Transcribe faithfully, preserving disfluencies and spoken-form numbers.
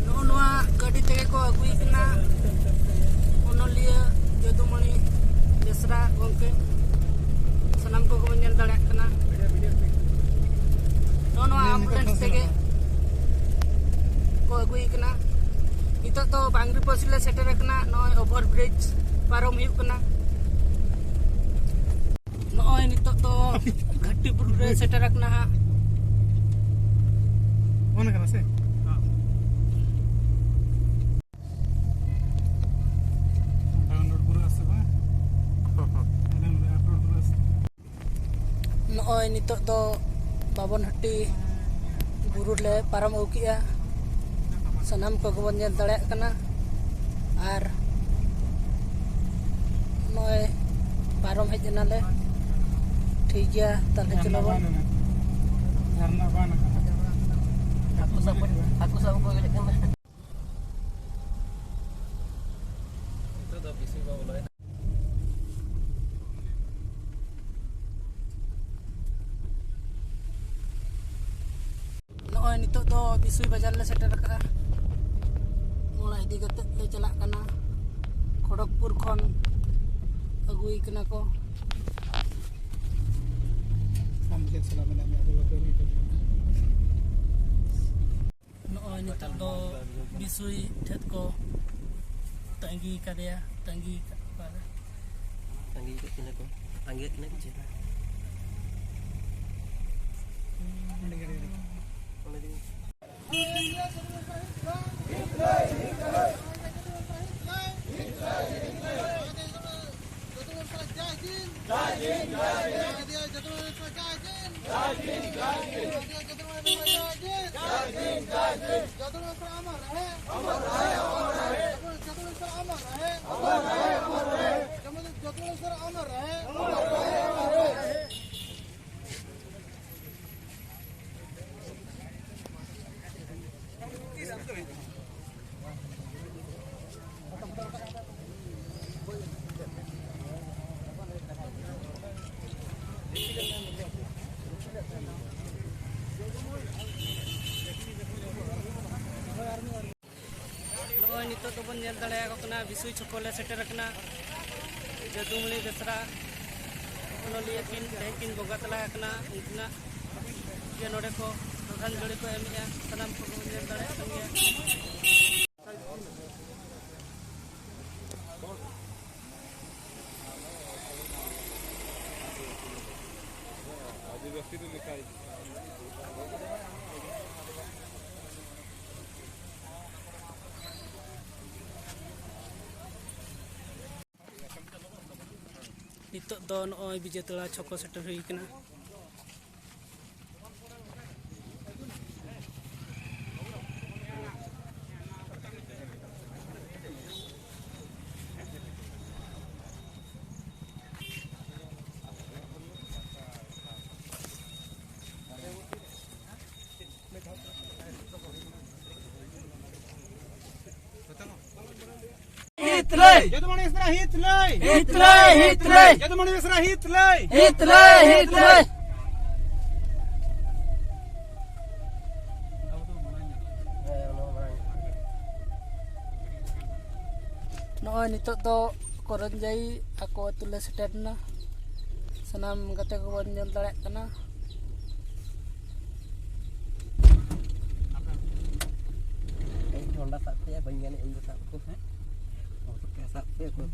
ᱱᱚᱜᱼᱚ ᱱᱚᱣᱟ ᱜᱟᱹᱰᱤ ᱛᱮᱜᱮ ᱠᱚ ᱟᱹᱜᱩᱭᱮ ᱠᱟᱱᱟ ᱚᱱᱚᱞᱤᱭᱟᱹ ᱡᱚᱫᱩᱢᱚᱬᱤ ᱵᱮᱥᱨᱟ ᱜᱚᱢᱠᱮ᱾ ᱥᱟᱱᱟᱢ ᱠᱚᱜᱮ ᱵᱚᱱ ᱧᱮᱞ ᱫᱟᱲᱮᱭᱟᱜ ᱠᱟᱱᱟ᱾ ᱱᱚᱜᱼᱚ ᱱᱚᱣᱟ ambulance ᱛᱮᱜᱮ ᱠᱚ ᱟᱹᱜᱩᱭᱮ ᱠᱟᱱᱟ᱾ ᱱᱤᱛᱚᱜ ᱫᱚ ᱵᱟᱝᱨᱤᱯᱚᱥ ᱞᱮ ᱥᱮᱴᱮᱨ ᱟᱠᱟᱱᱟ᱾ ᱱᱚᱜᱼᱚᱭ over bridge ᱯᱟᱨᱚᱢ ᱦᱩᱭᱩᱜ ᱠᱟᱱᱟ᱾ ᱱᱚᱜᱼᱚᱭ ᱱᱤᱛᱚᱜ ᱫᱚ ᱜᱷᱟᱹᱴᱤ ᱵᱩᱨᱩ ᱨᱮ ᱥᱮᱴᱮᱨ ᱟᱠᱟᱱᱟ ᱦᱟᱸᱜ᱾ ᱚᱱᱟ ᱠᱟᱱᱟ ᱥᱮ? ᱰᱟᱣᱩᱱᱞᱳᱰ ᱯᱩᱨᱟᱹ ᱟᱥᱮ ᱵᱟᱝ? ᱰᱟᱣᱩᱱᱞᱳᱰ ᱟᱯᱞᱳᱰ ᱯᱩᱨᱟᱹ ᱟᱥᱮ? ᱱᱚᱜᱼᱚᱭ ᱱᱤᱛᱚᱜ ᱫᱚ ᱵᱟᱵᱚᱱᱦᱟᱹᱴᱤ ᱵᱩᱨᱩ ᱞᱮ ᱯᱟᱨᱚᱢ ᱟᱹᱜᱩ ᱠᱮᱜᱼᱟ᱾ ᱥᱟᱱᱟᱢ ᱠᱚᱜᱮ ᱵᱚᱱ ᱧᱮᱞ ᱫᱟᱲᱮᱭᱟᱜ ᱠᱟᱱᱟ᱾ ᱟᱨ ᱱᱚᱜᱼᱚᱭ ᱯᱟᱨᱚᱢ ᱦᱮᱡ ᱮᱱᱟᱞᱮ᱾ ᱴᱷᱤᱠ ᱜᱮᱭᱟ, ᱛᱟᱦᱞᱮ ᱪᱚᱞᱚ ᱵᱚᱱ᱾ ᱡᱷᱟᱨᱱᱟ ᱵᱟᱱ ᱟᱠᱟᱱᱟ᱾ ᱦᱟᱹᱠᱩ ᱥᱟᱵ ᱠᱚ, ᱦᱟᱹᱠᱩ ᱥᱟᱵ ᱠᱚ ᱪᱟᱞᱟᱜ ᱠᱟᱱᱟ᱾ ᱱᱤᱛᱚᱜ ᱫᱚ ᱵᱮᱥᱤ ᱵᱟᱵᱚ ᱞᱟᱹᱭᱟ᱾ ᱱᱚᱜᱼᱚᱭ ᱱᱤᱛᱚᱜ ᱫᱚ ᱵᱤᱥᱩᱭ ᱵᱟᱡᱟᱨ ᱞᱮ ᱥᱮᱴᱮᱨ ᱟᱠᱟᱫᱼᱟ᱾ ᱢᱚᱲᱟ ᱤᱫᱤ ᱠᱟᱛᱮᱫ ᱞᱮ ᱪᱟᱞᱟᱜ ᱠᱟᱱᱟ᱾ ᱠᱷᱚᱲᱚᱜᱽᱯᱩᱨ ᱠᱷᱚᱱ ᱟᱹᱜᱩᱭ ᱠᱟᱱᱟ ᱠᱚ᱾ ᱟᱢ ᱪᱮᱫ ᱥᱟᱞᱟᱜ ᱢᱮᱱᱟᱜ ᱢᱮᱭᱟ? ᱟᱫᱚ ᱵᱟᱯᱮ ᱩᱱᱤ ᱴᱷᱮᱱ᱾ ᱱᱚᱜᱼᱚᱭ ᱱᱤᱛᱚᱜ ᱫᱚ ᱵᱤᱥᱩᱭ ᱴᱷᱮᱱ ᱠᱚ ᱛᱟᱺᱜᱤ ᱠᱟᱫᱮᱭᱟ, ᱛᱟᱺᱜᱤ ᱠᱟᱫ ᱠᱚᱣᱟ᱾ ᱛᱟᱺᱜᱤ ᱠᱟᱫ ᱠᱤᱱᱟ ᱠᱚ, ᱛᱟᱺᱜᱤ ᱠᱟᱫ ᱠᱤᱱᱟ ᱠᱚ ᱪᱮᱫ? ᱚᱸᱰᱮ ᱜᱮ᱾ ᱫᱟᱲᱮᱭᱟᱠᱚ ᱠᱟᱱᱟ, ᱵᱤᱥᱩᱭ ᱪᱷᱚᱠᱚ ᱞᱮ ᱥᱮᱴᱮᱨ ᱟᱠᱟᱱᱟ᱾ ᱡᱟᱹᱫᱩᱢᱚᱬᱤ ᱵᱮᱥᱨᱟ ᱚᱱᱚᱞᱤᱭᱟᱹ ᱠᱤᱱ ᱛᱮᱦᱮᱧ ᱠᱤᱱ ᱵᱚᱸᱜᱟ ᱛᱟᱞᱟ ᱟᱠᱟᱱᱟ, ᱩᱱᱠᱤᱱᱟᱜ ᱜᱮ ᱱᱚᱰᱮ ᱠᱚ ᱥᱨᱚᱫᱷᱟᱧᱡᱚᱞᱤ ᱠᱚ ᱮᱢᱮᱜᱼᱟ, ᱥᱟᱱᱟᱢ ᱠᱚᱵᱚᱱ ᱧᱮᱞ ᱫᱟᱲᱮᱭᱟᱜ ᱠᱟᱱ ᱜᱮᱭᱟ᱾ ᱱᱤᱛᱚᱜ ᱫᱚ ᱱᱚᱜᱼᱚᱭ ᱵᱤᱡᱮᱛᱟᱲᱟ ᱪᱷᱚᱠᱚ ᱥᱮᱴᱮᱨ ᱦᱩᱭ ᱠᱟᱱᱟ᱾ ᱦᱤᱛ ᱞᱟᱹᱭ! ᱡᱟᱹᱫᱩᱢᱚᱬᱤ ᱵᱮᱥᱨᱟ ᱦᱤᱛ ᱞᱟᱹᱭ! ᱦᱤᱛ ᱞᱟᱹᱭ, ᱦᱤᱛ ᱞᱟᱹᱭ! ᱡᱟᱹᱫᱩᱢᱚᱬᱤ ᱵᱮᱥᱨᱟ ᱦᱤᱛ ᱞᱟᱹᱭ! ᱦᱤᱛ ᱞᱟᱹᱭ, ᱦᱤᱛ ᱞᱟᱹᱭ! ᱱᱚᱜᱼᱚᱭ ᱱᱤᱛᱚᱜ ᱫᱚ ᱠᱚᱨᱚᱧᱡᱟᱭᱤ ᱟᱠᱚ ᱟᱹᱛᱩ ᱞᱮ ᱥᱮᱴᱮᱨ ᱮᱱᱟ᱾ ᱥᱟᱱᱟᱢ ᱜᱟᱛᱮ ᱠᱚᱵᱚᱱ ᱧᱮᱞ ᱫᱟᱲᱮᱭᱟᱜ ᱠᱟᱱᱟ᱾ ᱤᱧ ᱦᱚᱸ ᱚᱸᱰᱮ ᱥᱟᱵ ᱯᱮᱭᱟ, ᱵᱟᱹᱧ ᱜᱟᱱᱮᱫ ᱤᱧ ᱫᱚ ᱥᱟᱵ ᱠᱚ, ᱦᱮᱸ? ᱥᱟᱵ ᱯᱮᱭᱟ ᱠᱚ᱾